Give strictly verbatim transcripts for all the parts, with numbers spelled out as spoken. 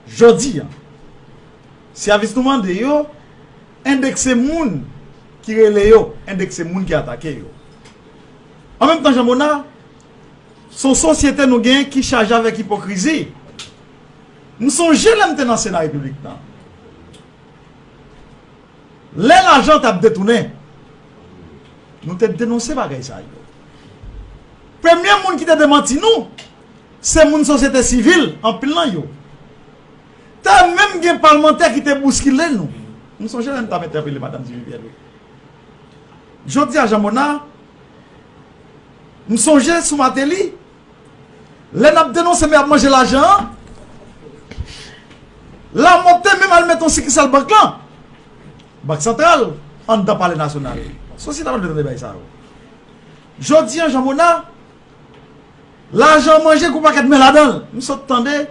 Jodi a, sèvis nou mande yo endekse moun ki rele yo, endekse moun ki atake yo. An menm tan, Jan Mona, se yon sosyete nou genyen ki chaje avèk ipokrizi. M sonje lè m te nan Sena Repiblik lan. Lè lajan t ap detounen, nou te denonse bagay sa yo. Premye moun ki te demanti nou, se moun sosyete sivil, anpil nan yo. Te menm gen palmantè ki te bouskile nou. M sonje lè m t ap entèpele madanm Divin Pierre Louis. Jodi a, Jan Mona, m sonje sou Martelly, lè n ap denonse men ap manje lajan an, Lamothe te menm al mete yon sikisal bank lan, Bank Santral, anndan Palè Nasyonal. Sosyete a pa dwe tande bagay sa yo. Jodi a, Jan Mona, lajan manje kou pakèt men ladan l. M sot tande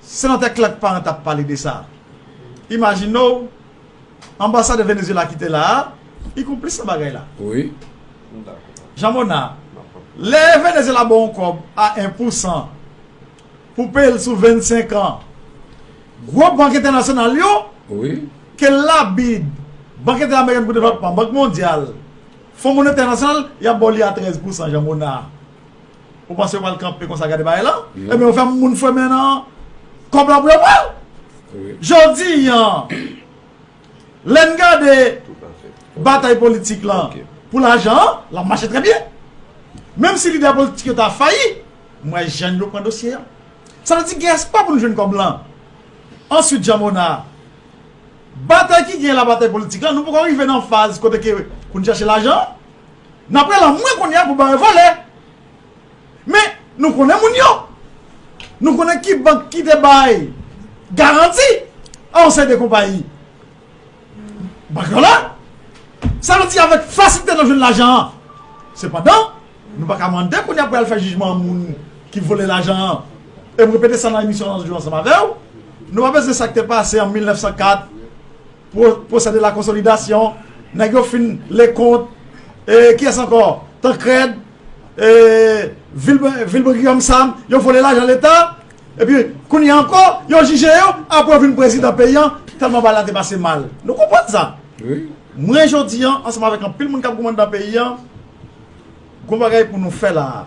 Senatè Clark Parent ap pale de sa. Imajine w, anbasadè Venezuela ki te la a, li konplis nan bagay la. Wi. Jan Mona, lè Venezuela ba w yon kòb a en pousan pou peye l sou vennsenk an, gwo bank entènasyonal yo, wi, ke la bid, Bank Entèamerikèn pou Devlopman, Bank Mondyal, Fon Monetè Entènasyonal, y ap ba w li a trèz pousan, Jan Mona. Ou panse yo pral kanpe konsa gade bagay la? Non. Ebyen, yo fè moun fè men nan kòb la pou yo pran l. Wi. Jodi a, lè n gade batay politik lan pou lajan an, l ap mache trè byen. Menm si lidè politik yo ta fayi, m wè jèn yo pran dosye a. Sa vle di gen espwa pou nou jwenn kòb lan. Answit, Jan Mona, batay ki gen la, batay politik lan, nou poko rive nan faz kote ke pou n chèche lajan an. N ap rele anmwe kounye a pou bare vòlè. Men, nou konnen moun yo. Nou konnen ki bank ki te bay garanti a yon seri de konpayi. Bank yo la. Sa vle di avèk fasilite n ap jwenn lajan an. Sepandan, nou pa ka mande kounye a pou y al fè jijman moun ki vole lajan an. E m repete sa nan emisyon an jou ansanm avè w. Nou pa bezwen sa k te pase an mil nèf san kat, pwo-, pwosè de la konsolidasyon, nèg yo fin Leconte, e kiyès ankò? Tancrède, e Vilb-, Vilbrun Guillaume Sam, yo vole lajan leta, epi kounye a ankò, yo jije yo, apre yo vin prezidan peyi an, tèlman bagay la te pase mal. Nou konprann sa. Wi. Mwen, jodi a, ansanm avèk anpil moun k ap goumen anndan peyi a, gon bagay pou nou fè la a.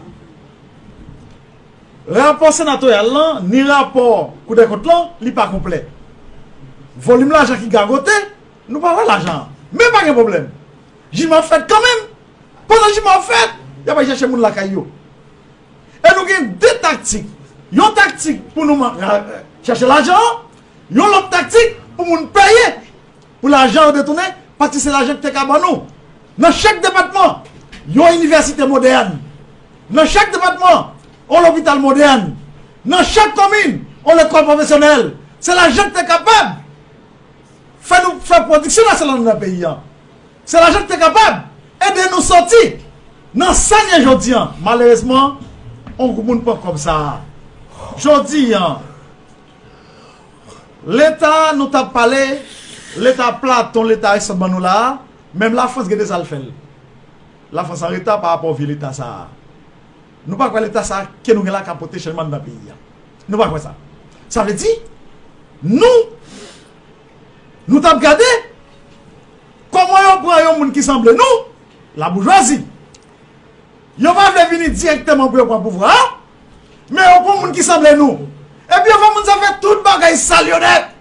Rapò senatoryal lan, ni rapò Koudèkont lan, li pa konplè. Volim lajan ki gagote, nou pa wè lajan an. Men pa gen pwoblèm. Jijman ap fèt kanmenm. Pandan jijman ap fèt, y ap al chèche moun lakay yo. E nou gen de taktik. Yon taktik pou nou man-, ra-, chèche lajan an, yon lòt taktik pou moun peye pou lajan yo detounen, paske se lajan ki te ka ban nou. Nan chak depatman, yon inivèsite modèn. Nan chak depatman, yon lopital modèn. Nan chak komin, yon lekòl pwofesyonèl. Se lajan ki te kapab fè nou fè pwodiksyon nasyonal nan peyi a. Se lajan ki te kapab ede nou soti nan sa n ye jodi a. Malerezman, yon gwoup moun pran kòb sa a. Jodi a, Leta, nou t ap pale, Leta Platon, Leta Aristòt ban nou la a, menm Lafrans gen de sa l fè l. Lafrans an reta pa rapò vye Leta sa a. Nou pa kwè Leta sa a ke nou gen la ka pote chanjman anndan peyi a. Nou pa kwè sa. Sa vle di, nou, nou t ap gade kòman yo pran yon moun ki sanble nou, laboujwazi. Yo pa vle vini dirèkteman pou yo pran pouvwa a, men yo pran moun ki sanble nou. Epi yo fè moun sa fè tout bagay sal yo nèt.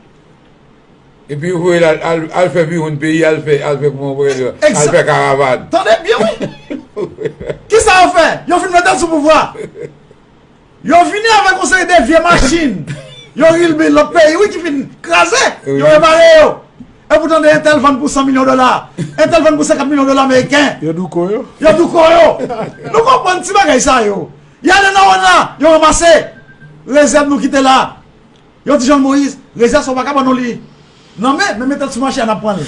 Epi yo voye l al, al, al fè viwonn peyi, al fè, al fè kouman pou yo, al fè karavàn. Tande byen, wi. Kisa yo fè? Yo fin mete l sou pouvwa. Yo vini avèk yon seri de vye machin. Yo rilbi lòt peyi, wi, ki fin kraze. Wi. Yo repare yo. Epi w tande entèl vann pou san milyon dola. Entèl vann pou senkant milyon dola ameriken. Yo douko yo. Yo douko yo. Nou konprann ti bagay sa yo. Y ale nan ona, yo ranmase rezèv nou ki te la. Yo di Jovenel Moïse, rezèv sa w pa ka ban nou li nan men, men mete l sou mache a, n ap pran l.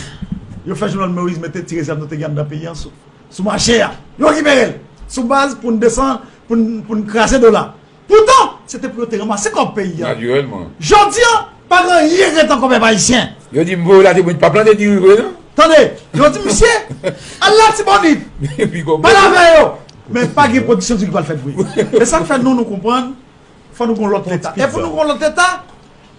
Yo fè Jovenel Moïse mete ti rezèv nou te gen anndan peyi a sou, sou mache a. Yo rekipere l sou baz pou n desann, pou n, pou n kraze dola. Poutan, se te pou yo te ranmase kòb peyi a. Natirèlman. Jodi a, pa gen anyen ki ret ankò pèp ayisyen. Yo di m voye w la te pou n pa plante diri vre non. Tande, yo di misye, al Latibonit. Pale avè yo. Men pa gen pwodiksyon diri ki pral fèt vre. E sa k fè nou, nou konprann, fò nou gon lòt Leta. E pou nou gon lòt Leta,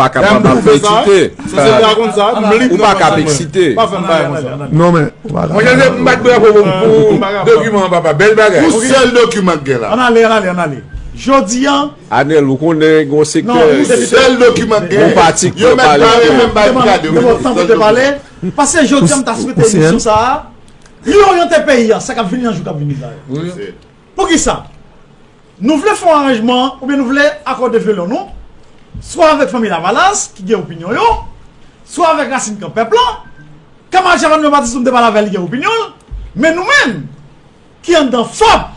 pa kapab ap eksite. Ou pa ka ap eksite. Non, men, Mwen chante m bat bravo pou, pou dokiman an, papa. Bèl bagay. Yon sèl dokiman k gen la. Ann ale, ann ale, ann ale. Jodi a. Anèl, ou konnen gen yon sektè. Yon sèl dokiman k gen. Yon pati k pale. Yo mèt bare menm bay gade. Yo mèt tankou te pale. Paske jodi a, m ta swete emisyon sa a li oryante peyi a, sa k ap vini nan jou k ap vini la yo. Poukisa? Nou vle fè yon aranjman oubyen nou vle akòde vyolon nou, swa avèk Fanmi Lavalas, ki gen opinyon yo, swa avèk Rasin Kan Pèp la. Kanmarad Chavannes Jean Baptiste, nou te pale avè l, li gen opinyon l. Men nou menm, ki anndan fòp,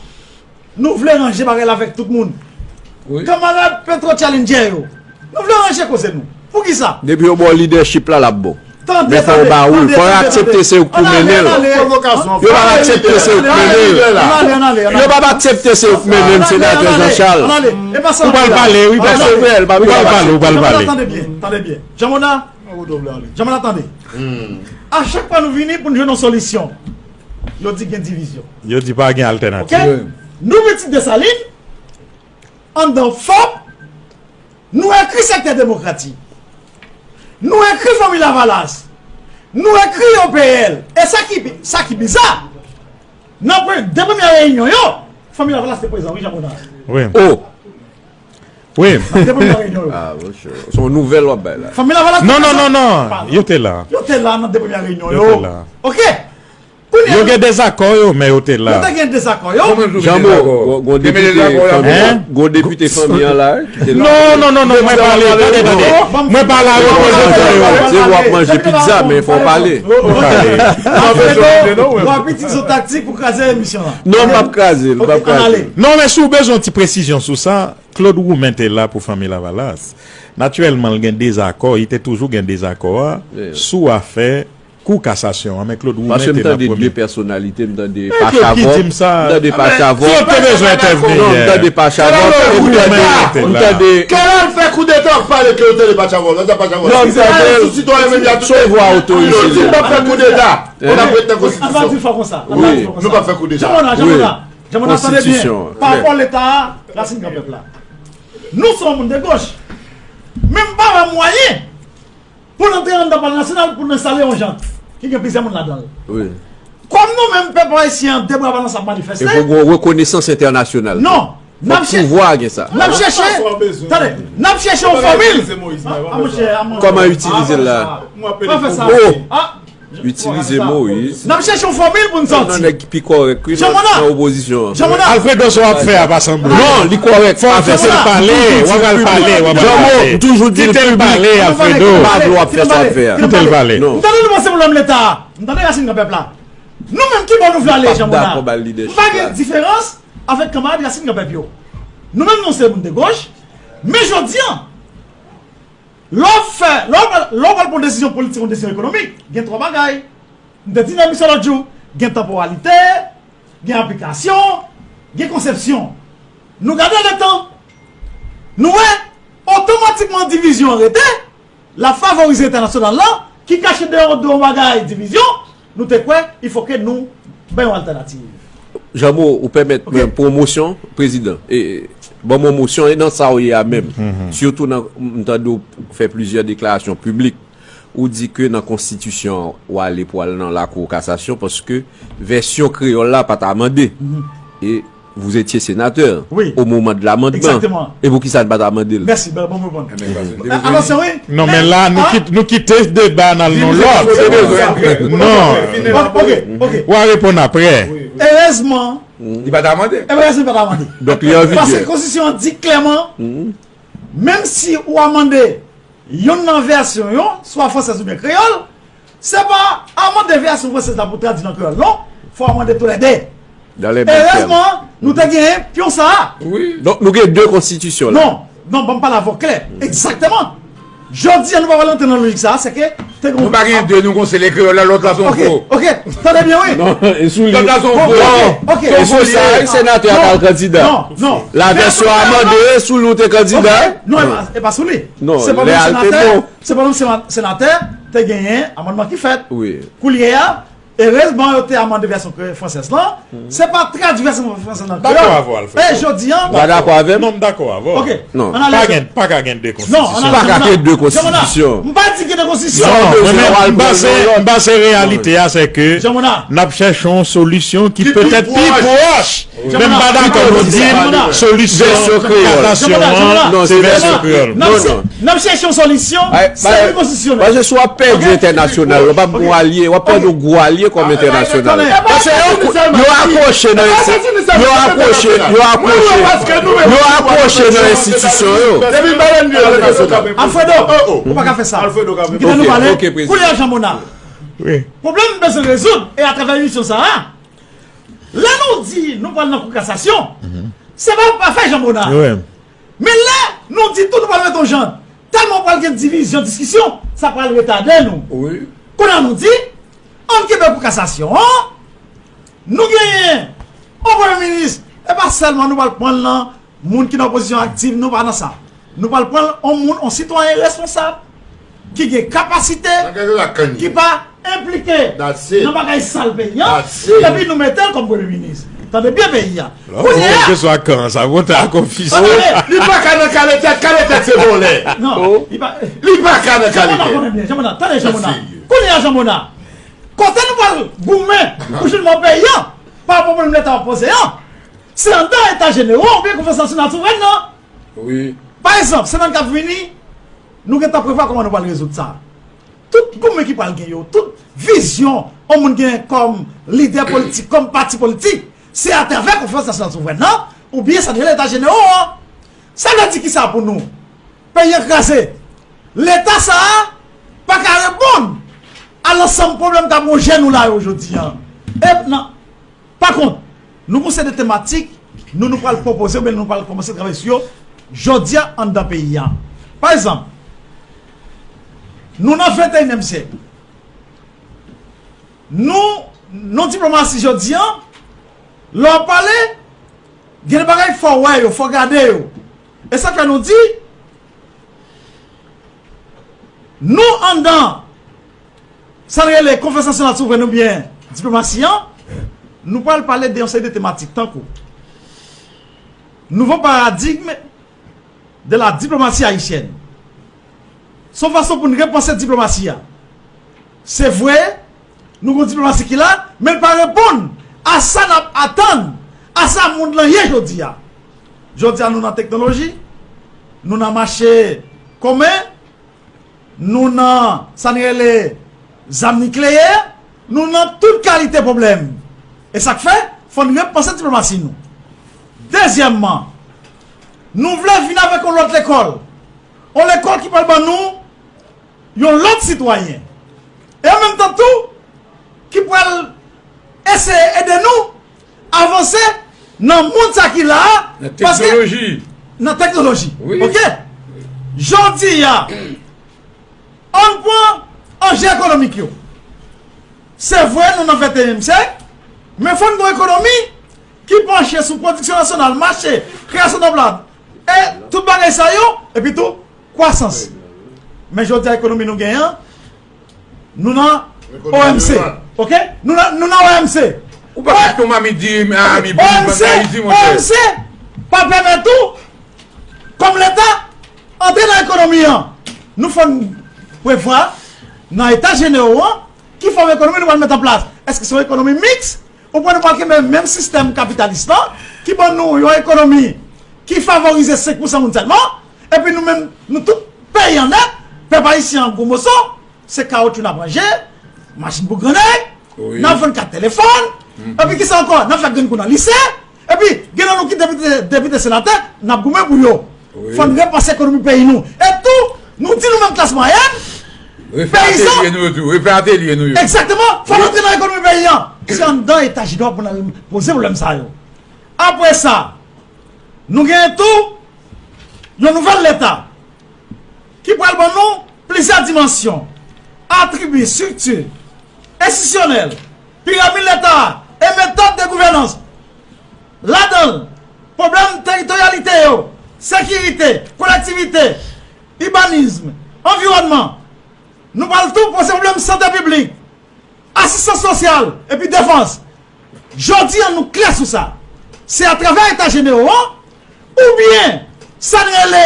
nou vle ranje bagay la avèk tout moun. Kanmarad Petro Challenger yo, nou vle ranje koze nou. Poukisa? Depi yo ba w lidèchip la, l ap bon. Men fò w ba wi. Fò yo aksepte se ou k pou mennen l. Yo p ap aksepte se ou k mennen l. Yo p ap aksepte se ou k mennen l, Senatè Jean Charles. Ou pral pale wi, pase vrèl, pa pale. Ou pral pale, ou pral pale. Tande byen, tande byen. Jean Mona, Jean Mona, tande. A chak fwa nou vini pou n jwenn yon solisyon, yo di gen divizyon. Yo di pa gen altènativ. Nou pitit Desalin, anndan fòp, nou ekri sektè demokratik. Nou ekri Fanmi Lavalas. Nou ekri O P L. E sa ki, sa ki biza, nan pre, de premyè reyinyon yo, Fanmi Lavalas te prezan, wi, Jean Mona. Wi. O. Wi. Nan de premyè reyinyon yo. Ah, monchè. Se yon nouvèl w ap bay la. Fanmi Lavalas te prezan. Non, non, non, non. Yo te la. Yo te la nan de premyè reyinyon yo. Yo te la. Oke. Yo gen dezakò yo, men yo te la. Yo te gen dezakò yo. Janmo, gon, gon depite fanmi, gon depite fanmi an la, ki te la. Non, non, non, non, mwen pale, tande, tande. Mwen pale a reprezantan yo. Se w ap manje pizza, men fò w pale. Rapid, se yon taktik pou kraze emisyon an. Non, m p ap kraze l, m p ap kraze l. Non, men si w bezwen yon ti presizyon sou sa, Claude Roumain te la pou Fanmi Lavalas. Natirèlman, l gen dezakò, li te toujou gen dezakò a, sou afè Kou Kasasyon an, men Claude Roumain te la premye. Paske m tande de pèsonalite, m tande Pachavò, m tande Pachavò. Ki yo te bezwen entèvni yè? Non, m tande Pachavò, m tande, m tande. Kè l al fè koudeta, w ap pale ke yo tande Pachavò, lòt la Pachavò. Non, m tande l sou sitwayen medya tou. Son vwa otorize. Yo di m p ap fè koudeta. N ap ret nan konstitisyon. Wi. Nou p ap fè koudeta. Jan Mona, Jan Mona, Jan Mona, tande byen. Pa rapò Leta a, rasin gran pèp la. Nou se yon moun de goch. Men m pa wè mwayen pou n antre anndan Palè Nasyonal pou n enstale yon jan ki gen plizyè moun ladan l. Wi. Kòm nou menm pèp ayisyen an, de bra ba nan sa ap manifeste. E pou gen yon rekonesans entènasyonal. Non. N ap chèche. Fòk pouvwa a gen sa. N ap chèche. Tande, n ap chèche yon fòmil. Kòman itilize l la? Fè sa. Itilize Moïse. N ap chèche yon fòmil pou n sòti. Non, nèg ki pi kòrèk wi nan opozisyon an. Jean Monard. Alfredo, sa w ap fè a pa sanble. Non, li kòrèk. Fò w fè sa. Pale, w ap al pale, w ap al pale. Kite l pale, Alfredo. Pa vle w ap fè sa w ap fè a. Kite l pale. M tande nou panse pwoblèm Leta a. M tande Rasin Gran Pèp la. Nou menm ki bò nou vle ale, Jean Monard? M pa gen diferans avèk kanmarad Rasin Gran Pèp yo. Nou menm nou se moun de goch. Men jodi an, lè w ap fè, lè w pral pran yon desizyon politik, yon desizyon ekonomik, gen twa bagay. M te di nan emisyon lòt jou, gen tanporalite, gen aplikasyon, gen konsepsyon. Nou gade letan, nou wè otomatikman divizyon an rete, l ap favorize entènasyonal la ki kache dèyè do yon bagay divizyon, nou te kwè il fo ke nou bay yon altènativ. Janmo, ou pèmèt mwen pwomosyon, prezidan. E, ban mwen mosyon e nan sa w ye a menm. Sitou nan, m tande w fè plizyè deklarasyon piblik. Ou di ke nan konstitisyon an, w ale pou al nan lakou kasasyon paske vèsyon kreyòl la pa t amande. E vous étiez sénateur au moment de l'amendement. E poukisa n pa t amande l? Mèsi, bèl bon reponn. Non, men la, nou kite deba n al nan lòt. Non. W a reponn apre. Erezman, li pa t amande. Erezman, li pa t amande. Donk, li an vigè. Paske konstitisyon an di klèman, menm si ou amande youn nan vèsyon yo, swa fransèz oubyen kreyòl, se pa amande vèsyon fransèz la pou tradui nan kreyòl, non. Fò amande toulède. Erezman, nou te genyen pyon sa a. Donk, nou gen de konstitisyon la. Non, non, ban m pale avè w klè. Egzakteman. Jodi a, nou pa pral antre nan lojik sa a, se ke te gen yon. Nou pa gen de, nou gon se le kreyòl la, lòt la se yon fo. Ok, ok, tande byen, wi. Non, e sou li. Lòt la se yon fo. Ok, ok. E sou sa, senatè a t al kandida. Non, non. La vèsyon amande, e sou li w te kandida. Ok, non, e pa, e pa sou li. Non, se pandan senatè, se pandan senatè te genyen amannman ki fèt. Wi. Koulye a, erezman yo te amande vèsyon fransèz lan. Se pa tradui vèsyon fransèz lan kreyòl. Dakò avè w, Alfredo. E jodi an. Ou pa dakò avè m? Non, m dakò avè w. Ok. Non. Pa gen, pa ka gen de konstitisyon. Non, pa ka gen de konstitisyon. M pa di gen de konstitisyon. Non, mwen menm, m panse, m panse reyalite a, se ke n ap chèche yon solisyon ki petèt pi pwòch. Men m pa dakò nou di m solisyon katasyon an se vèsyon kreyòl. Non, non. N ap chèche yon solisyon, se pi konstitisyonèl. Paske si w ap pèdi entènasyonal, w ap gon alye, w ap pèdi yon gwo alye kòm entènasyonal. Paske yo, yo akwoche nan, yo akwoche, yo akwoche, yo akwoche nan enstitisyon yo. Alfredo, ou pa ka fè sa. Kite nou pale. Kounye a, Jean Monard. Pwoblèm m bezwen rezoud, e atravè emisyon sa a, lè nou di nou pral nan kou kasasyon, se pa pou pa fè Jean Monard. Men lè nou di tou nou pral mete yon jan, tèlman pral gen divizyon, diskisyon, sa pral retade nou. Kounye a nou di, ann kenbe pou kasasyon an, nou genyen yon premye minis, e pa sèlman nou pral pran l nan moun ki nan opozisyon aktif, nou pa nan sa. Nou pral pran yon moun, yon sitwayen responsab, ki gen kapasite, ki pa enplike nan bagay sal peyi an, epi nou mete l kòm premye minis. Tande byen peyi a. Kounye a. Keswa kan sa, bon ta konfis. Li pa ka nan kale tèt, kale tèt se vòlè. Non, li pa. Li pa ka nan kale tèt. Jean Monard konnen byen, Jean Monard. Tande Jean Monard. Kounye a Jean Monard. Kote nou pral goumen pou jwenn mò peyi an, pa rapò pwoblèm Leta ap poze an, se anndan Eta Jenewo oubyen Konferans Nasyonal Souvrèn nan. Wi. Pa egzanp, semèn k ap vini, nou gentan prevwa kòman nou pral rezoud sa. Tout goumen ki pral gen yo, tout vizyon yon moun gen kòm lidè politik, kòm pati politik, se atravè Konferans Nasyonal Souvrèn nan, oubyen sa n rele Eta Jenewo an. Sa vle di kisa pou nou? Peyi an kraze. Leta sa a pa ka reponn a lansanm pwoblèm k ap wonje nou la yo jodi a. E nan, pa kont, nou gon seri de tematik nou, nou pral pwopoze oubyen nou pral kòmanse travay sou yo jodi a anndan peyi a. Pa egzanp, nou nan venteyinyèm syèk. Nou, nou diplomasi jodi a, lè w ap pale, gen de bagay fò w wè yo, fò w gade yo. E sa k fè nou di, nou anndan sa n rele Konferans Nasyonal Souvrèn oubyen diplomasi an, nou pral pale de yon seri de tematik tankou nouvo paradigm de la diplomasi ayisyèn. Se yon fason pou n repanse diplomasi a. Se vre, nou gen yon diplomasi ki la, men l pa reponn a sa n ap atann, a sa mond lan ye jodi a. Jodi a, nou nan teknoloji, nou nan mache komen, nou nan sa n rele zam nikleyè, nou nan tout kalite pwoblèm. E sa k fè, fò n repanse diplomasi nou. Dezyèmman, nou vle vin avèk yon lòt lekòl. Yon lekòl ki pral ban nou yon lòt sitwayen. E an menm tan tou, ki pral eseye ede nou avanse nan mond sa ki la a, nan teknoloji. Nan teknoloji. Wi. Ok? Jodi a, ann pran anje ekonomik yo. Se vre, nou nan venteyenyèm syèk, men fò n gen yon ekonomi ki panche sou pwodiksyon nasyonal, mache, kreyasyon danplwa, e tout bagay sa yo, epi tou, kwasans. Men jodi a, ekonomi nou genyen an, nou nan O M C. Ok? Nou nan, nou nan O M C. Ou pa ka tou mami di, ah, mi O M C, Ayiti, monchè. O M C pa pèmèt ou, kòm Leta, antre nan ekonomi an. Nou fò n prevwa, nan eta jenewo an, ki fòm ekonomi nou pral met an plas. Èske se yon ekonomi miks? Ou pral, nou pral kenbe menm sistèm kapitalis lan, ki ban nou yon ekonomi ki favorize senk pousan moun sèlman, epi nou menm, nou tout peyi an nèt, pèp ayisyen an gwo moso, se kawotchou n ap ranje, machin pou grannèg, n ap vann kat telefòn, epi kisa ankò? N ap fè grenn kou nan lise, epi gen nan nou ki depite, depite, senatè, n ap goumen pou yo. Fò n repanse ekonomi peyi nou. E tou, nou di nou menm klas mwayèn, peyizan. Refè atelier nou yo tou, refè atelier nou yo. Egzakteman, fò n antre nan ekonomi peyi an. Se anndan eta jenewo pou n al poze pwoblèm sa yo. Apre sa, nou genyen tou yon nouvèl Leta ki pral ban nou plizyè dimansyon, atribi, estrikti enstitisyonèl, piramid Leta a e metòd de gouvènans. Ladan l, pwoblèm teritoryalite yo, sekirite, kolektivite, ibanism, anviwònman. Nou pral tou poze pwoblèm sante piblik, asistans sosyal epi defans. Jodi a, nou klè sou sa. Se atravè eta jenewo an, oubyen sa n rele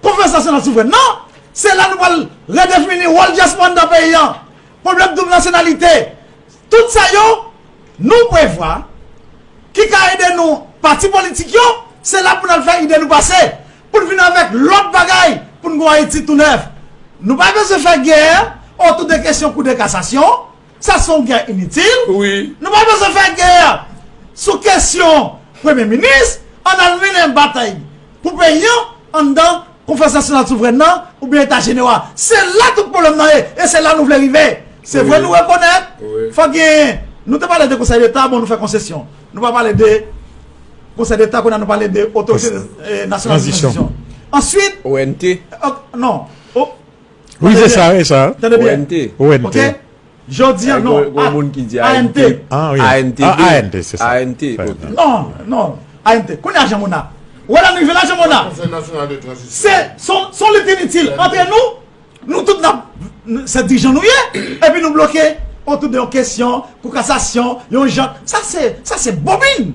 Konferans Nasyonal Souvrèn nan, se la nou pral redefini wòl dyaspora anndan peyi an, pwoblèm doub nasyonalite, tout sa yo, nou prevwa ki ka ede nou, pati politik yo, se la pou n al fè ide nou pase, pou n vin avèk lòt bagay, pou n gen yon Ayiti tou nèf. Nou pa bezwen fè gè otou de kesyon kou de kasasyon, sa se yon gè initil. Nou pa bezwen fè gè sou kesyon premye minis, ann al mennen batay pou peyi an anndan Konferans Nasyonal Souvrèn nan oubyen Eta Jenewo a. Se la tout pwoblèm nan ye, e se la nou vle rive. Se vre, nou rekonèt, fòk gen, nou te pale de Konsèy Deta, bon, nou fè konsesyon. Nou pa pale de Konsèy Deta, kounye a nou pale de Otorite, eh, Nasyonal de Tranzisyon. Answit, O N T. Non. Wi, se sa, se sa. Tande byen. O N T. O N T. Ok? Jodi a, non. Gon moun ki di A N T. A N T. Ah, wi. A N T, A N T, se sa. A N T. Non, non. A N T. Kounye a, Jean Mona. Ou wè la nou rive la, Jean Mona. Konsèy Nasyonal de Tranzisyon. Se, se yon, se yon lit initil antre nou. Nou tout n ap, se dirijan nou ye. Epi nou bloke otou de yon kesyon kou kasasyon, yon jan. Sa se, sa se bobin.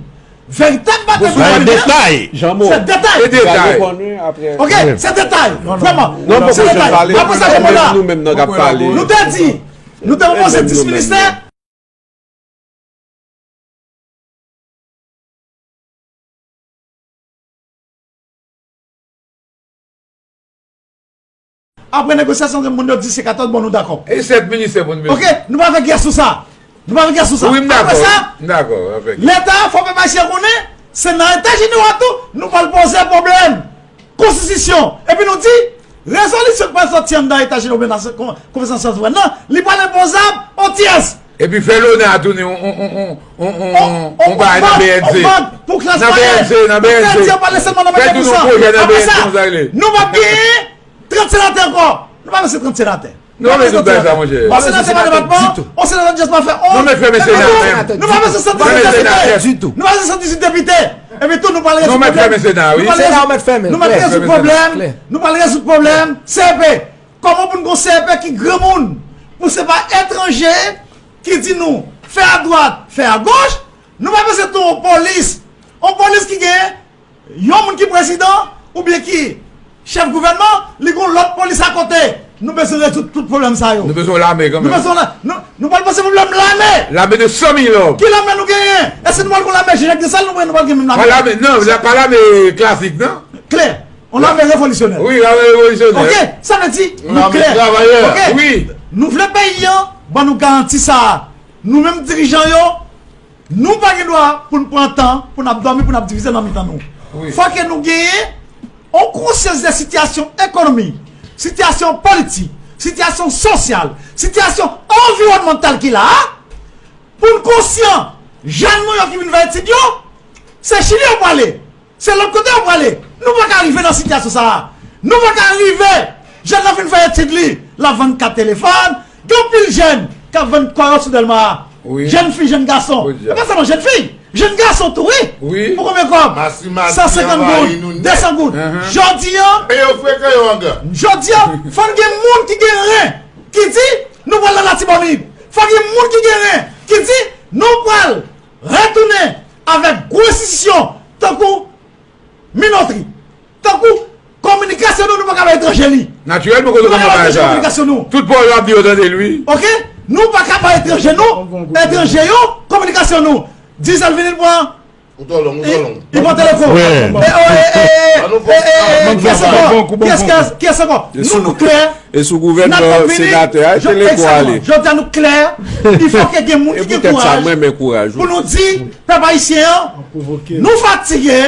Veritab batay pou nou. Detay. Jean Mo. Se detay. Se detay. Ok, se detay. Vrèman. Se detay. Apre sa, Jean Mona, nou te di, nou te pwopoze dis ministè. Apre negosyasyon, moun yo di se katòz, bon, nou dakò. E sèt ministè pou n bezwen. Ok, nou pa fè gè sou sa. Nou pa fè gè sou sa. Wi, m dakò. Apre sa, m dakò avèk. Leta, fò pèp ayisyen konnen, se nan eta jenewo a tou, nou pral poze pwoblèm konstitisyon. Epi nou di, rezolisyon k pral sòti anndan eta jenewo oubyen nan kon-, konferans souvrèn nan, li pral enpozab o tyès. Epi fè Lona tounen on, on, on bagay nan B N C. Nan B N C, nan B N C. Fè tounen on pwojè nan B N C, konsa rele. Nou p ap genyen trant senatè ankò. Nou pa bezwen trant senatè. Nou pa bezwen trant senatè. On senatè pa depatman, on senatè just pa fè on. Nou mèt fèmen Sena menm. Nou pa bezwen sèt dizwit depite. Nou pa bezwen sèt dizwit depite. Epi tou, nou pral rezoud pwoblèm. Nou mèt fèmen Sena, wi. Nou mèt rezoud pwoblèm. Nou pral rezoud pwoblèm C E P. Kòman pou n gon C E P ki granmoun, pou se pa etranje ki di nou fè adwat, fè agoch, nou pa bezwen tou yon polis, yon polis ki gen yon moun ki prezidan oubyen ki chèf gouvènman, li gon lòt polis akote. Nou bezwen rezoud tout pwoblèm sa yo. Nou bezwen lame kanmenm. Nou bezwen la, nou, nou pral poze pwoblèm lame. Lame de san mil lòm. Ki lame nou genyen? Èske nou pral gon lame Jean Jacques Dessalines oubyen nou pral gen menm lame? Pa lame, non, pa lame klasik, non. Klè. On lame revolisyonè. Wi, lame revolisyonè. Ok, sa vle di, nou klè. Ok, nou vle peyi an Ban nou garanti sa a. Nou menm dirijan yo, nou pa gen dwa pou n pran tan pou n ap dòmi, pou n ap divize nan mitan nou. Fò ke nou genyen yon konsyans de sitiyasyon ekonomik, sitiyasyon politik, sitiyasyon sosyal, sitiyasyon anviwònmantal ki la a, pou n konsyan, jèn nou yo ki vin fè etid yo, se Chili yo prale. Se lòt kote yo prale. Nou pa ka rive nan sitiyasyon sa a. Nou pa ka rive. Jèn nan fin fè etid li, l ap vann kat telefòn. Gen anpil jèn k ap vann kò yo sou Dèlma a. Jèn fi, jèn gason. E pa sèlman jèn fi. Jèn gason tou, wi. Pou konbyen kòb? San senkant goud, de san goud. Jodi a, e yo frekan yo angan. Jodi a, fò n gen moun ki gen ren, ki di, nou pral nan Latibonit. Fò gen moun ki gen ren, ki di, nou pral retounen avèk gwo enstitisyon tankou minotri, tankou kominikasyon nou, nou pa ka bay etranje li. Natirèlman, kote nou ka bay sa? Kominikasyon nou. Tout pawòl yo ap di yo tande l, wi. Oke? Nou pa ka bay etranje nou, etranje yo, kominikasyon nou. Dizèl vini l pran. Ou twò long, ou twò long. Li pran telefòn. Wi. E, o, e, e, e, e, e, kiyès ankò? Kiyès, kiyès, kiyès ankò? Nou, nou klè. E sou gouvènman senatè a, e te lekò ale. Jodi a nou klè, il faut que gen moun ki gen kouraj pou nou di, pèp ayisyen an, nou fatige,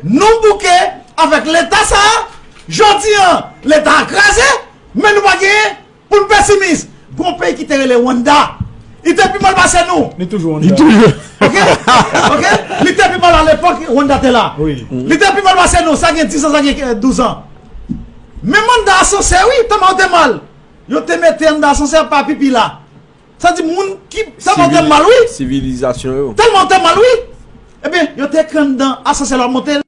nou bouke avèk Leta sa a. Jodi a, Leta a kraze, men nou pa genyen pou n pesimis. Gon peyi ki te rele Rwanda, li te pi mal pase nou. Li toujou Rwanda. Li toujou. Oke? Oke? Li te pi mal alepòk Rwanda te la. Wi. Li te pi mal pase nou, sa gen dis an, sa gen, eh, douz an. Men Rwanda asansè, wi, tèlman yo te mal. Yo te mete anndan asansè pa pipi la. Sa di moun ki tèlman te mal, wi. Sivilizasyon yo. Tèlman te mal, wi. Ebyen, yo te ekri anndan asansè la monte.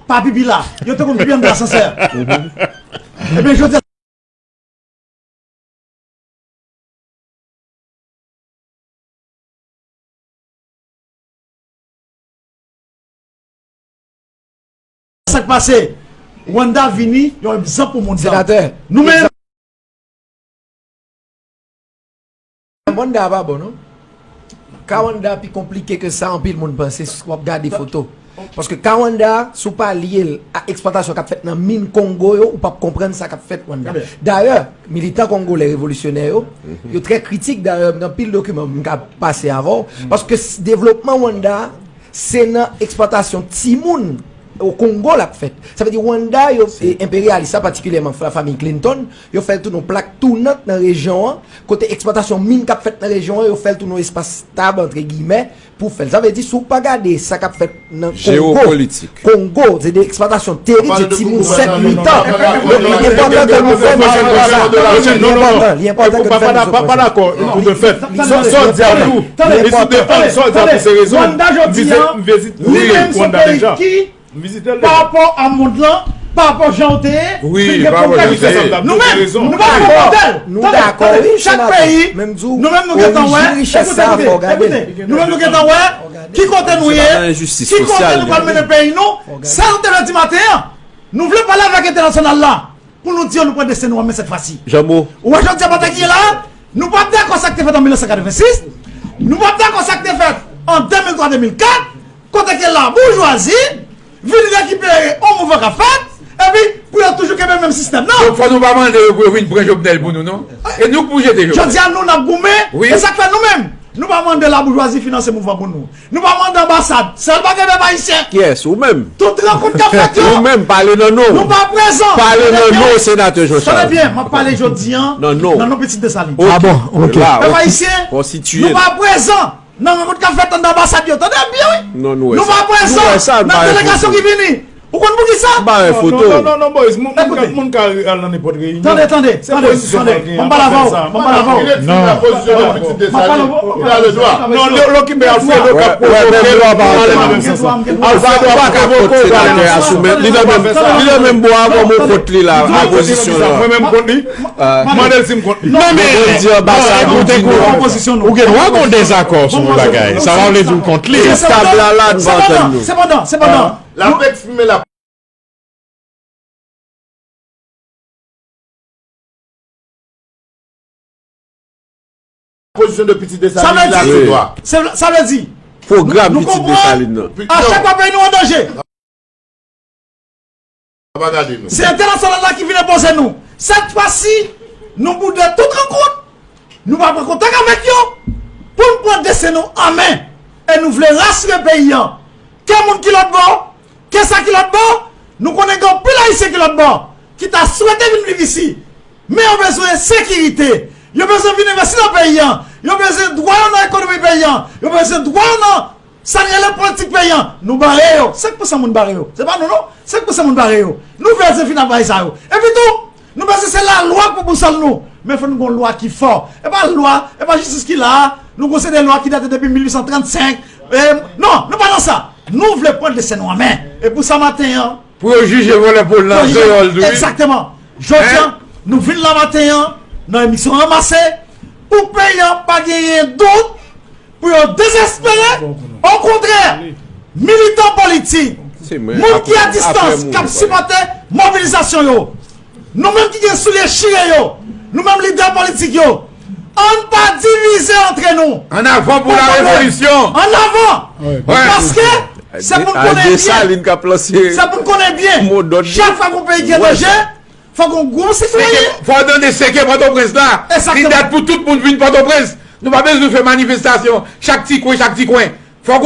Pa pipi la. Yo te konn pipi anndan asansè. Ebyen, jodi a, sa k pase? Rwanda vini yon egzanp pou monn nan. Senatè. Nou menm. Rwanda a pa bon, non? Ka Rwanda pi konplike ke sa anpil moun panse si w ap gade foto. Paske ka Rwanda a, si w pa lye l a eksplwatasyon k ap fèt nan min Kongo yo, ou p ap konprann sa k ap fèt Rwanda. Dayè, militan kongolè revolisyonè yo, yo trè kritik, dayè, nan pil dokiman m ka pase avè w, paske s-, devlopman Rwanda a, se nan eksplwatasyon timoun o Kongo l ap fèt. Sa vle di Rwanda yo, e, enperyalis la, patikilyèman fa-, fanmi Clinton, yo fè l tounen yon plak tounant nan rejyon an, kote eksplwatasyon min k ap fèt nan rejyon an, yo fè l tounen yon espas stab, antre giyimè, pou fè l. Sa vle di, si w pa gade sa k ap fèt nan Kongo, Kongo, se de eksplwatasyon terik, se timoun sèt, uit an. Donk, li enpòtan ke nou fè nou sou sa. Li enpòtan, li enpòtan ke nou fè nou sou sa. Sa w di a tou, li sou defann sa w di a pou se rezon. Rwanda jodi a, li menm se yon peyi ki, pa rapò a mond lan, pa rapò jan w te ye, vin gen pwoblèm. Nou menm, nou pa fè modèl. Tande, tande, chak peyi, nou menm nou gentan wè, ekoute, ekoute, ekoute, nou menm nou gentan wè ki kote nou ye, ki kote nou pral mennen peyi nou. Sèt èdtan di maten an, nou vle pale avèk entènasyonal la. Pou nou di yo nou pran desten nou an men sèt fwa si. Janbo. Ou wè jodi a batay ki gen la a, nou p ap dakò sa k te fèt an mil nèf san katrevensis, nou p ap dakò sa k te fèt an de mil twa de mil kat, kote ke laboujwazi vin rekipere yon mouvman k ap fèt, epi pou yo toujou kenbe menm sistèm nan. Donk fò nou pa mande yo pou yo vin pran Jovenel pou nou, non? E nou k pou jete Jovenel. Jodi a nou n ap goumen, e sa k fè nou menm, nou pa mande laboujwazi finanse mouvman pou nou. Nou pa mande anbasad. Sèl bagay pèp ayisyen. Kiyès? Ou menm. Tout rankont k ap fèt yo. Ou menm, pale nan non w. Nou pa prezan. Pale nan non w, senatè Jean Charles. Tande byen, m ap pale jodi a nan non pitit Desalin. Ah bon, ok. Pèp ayisyen, nou pa prezan nan rankont k ap fèt anndan anbasad yo. Tande byen, wi. Nou pa prezan nan delegasyon ki vini. Ou konn poukisa? M pa wè foto. Non, non, non, non, Moïse, moun, moun ka, moun ka al nan nenpòt reyinyon. Tande, tande, tande, tande. Ban m pale avè w, ban m pale avè w. Non. Non, lè, lè w okipe Alfredo k ap pwovoke l, nou ale nan menm sans lan. Alfredo ap pwovoke w, ou ale nan sans lan. Li nan menm, li nan menm bò a, kòm ou kont li la, a pozisyon la. Mwen menm kont li. Mande l si m kont li. Non, men, bon, di anbasad, ou di non. Ou gen dwa gen yon dezakò sou yon bagay. Sa pa vle di ou kont li. Estab la la, n pa antann nou. Sepandan, sepandan, sepandan. L ap eksprime l ap Sa vle di, se, sa vle di, pwogram Pitit Desalin nan. A chak fwa peyi nou an danje, se entènasyonal la ki vin enpoze nou. Sèt fwa si, nou boude tout rankont. Nou pa pran kontak avèk yo pou n pran desten nou an men. E nou vle rasire peyi an. Ke moun ki lòt bò, ke sa ki lòt bò, nou konnen gen anpil Ayisyen ki lòt bò, ki ta swete vin viv isi. Men yo bezwen sekirite. Yo bezwen vin envesti nan peyi an. Yo bezwen dwa yo nan ekonomi peyi an. Yo bezwen dwa yo nan sa n rele politik peyi an. Nou bare yo. Senk pousan moun bare yo. Se pa nou non. Senk pousan moun bare yo. Nou bezwen fin ak bagay sa yo. Epi tou, nou bezwen se lalwa pou bousòl nou. Men fò n gon lwa ki fò. E pa lwa, e pa jistis ki la a. Nou gon se de lwa ki date depi mil uit san trannsenk. E, non, nou pa nan sa. Nou vle pran desten nou an men. E pou sa maten an, pou yo jije vòlè pol nan zeyòl tou, wi. Egzakteman. Jodi an, nou vin la maten an, nan emisyon Ranmase, pou peyi an pa genyen dout, pou yo dezespere. Okontrè, militan politik, moun ki a distans, k ap sipòte mobilizasyon yo, nou menm ki gen soulye chire yo, nou menm lidè politik yo, ann pa divize antre nou. An avan pou la revolisyon. An avan. Paske se pou n konnen byen. Se pou n konnen byen. Chak fwa gon peyi ki an danje, fò gon gwoup sitwayen. Fò w tande seke Pòtoprens la. Li dat pou tout moun vin Pòtoprens. Nou pa bezwen fè manifestasyon chak ti kwen, chak ti kwen. Fò